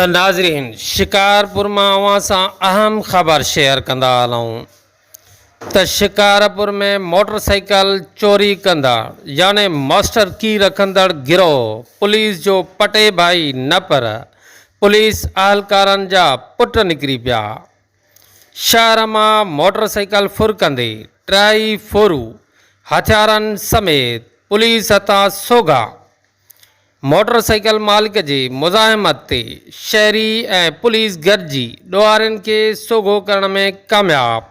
ناظرين شڪارپور مان اوهان سان اهم خبر شيئر ڪندا هلون ته شڪارپور ۾ موٽر سائيڪل چوري ڪندڙ يعني ماسٽر ڪي رکندڙ گروهه پوليس جو پٽي ڀائي نه پر پوليس اهلڪارن جا پٽ نڪري پيا. شهر مان موٽر سائيڪل ڦر ڪندي ٽرائي ڦورو هٿيارن سميت پوليس هٿان سوگها. موٽر سائيڪل مالڪ جي مزاحمت تي شهري ۽ پوليس گڏجي ڏوهارين کي سوگهو ڪرڻ ۾ ڪامياب.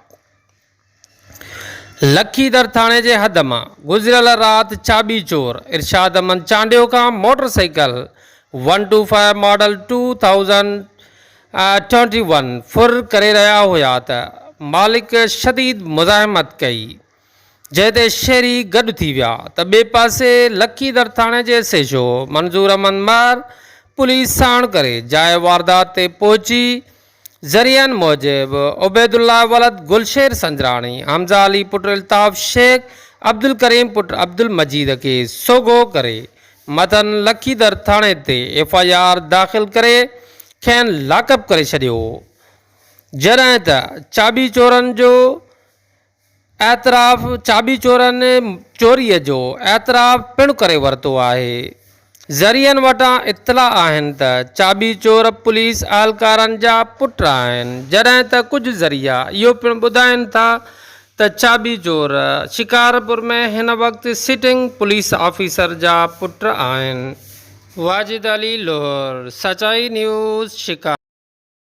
لکي در ٿاڻي جي حد مان گذريل رات چاٻي چور ارشاد احمد چانڊيو کان motor cycle one two five model two thousand twenty one ڦر ڪري رهيا هيا ته مالڪ شديد مزاحمت ڪئي. جنهن تي شهري گڏ ٿي ويا ته ٻئي پاسي لکي در ٿاڻي جي S H O Manzoor Ahmed Mahar police ساڻ ڪري جاء واردات تي پهچي ذريعن موجب عبيدالله ولد گلشير سنجراڻي، حمزه علي پٽ الطاف شيخ، عبدالڪريم پٽ عبدالمجيد کي سوگهو ڪري مٿن لکي در ٿاڻي تي ايف I R داخل ڪري کين لاڪ اپ ڪري ڇڏيو جڏهن ته چاٻي چورن جو اعتراف چاٻي چورن چوريء جو اعتراف پڻ ڪري ورتو آهي. ذريعن وٽان اطلاع آهن ته چاٻي چور پوليس اهلڪارن جا پٽ آهن، جڏهن ته ڪجهه ذريعا اهو پڻ ٻڌائين ٿا ته چاٻي چور شڪارپور ۾ هن وقت سٽنگ پوليس آفيسر جا پٽ آهن. واجد علي لوهر، سچائي نيوز، شڪارپور.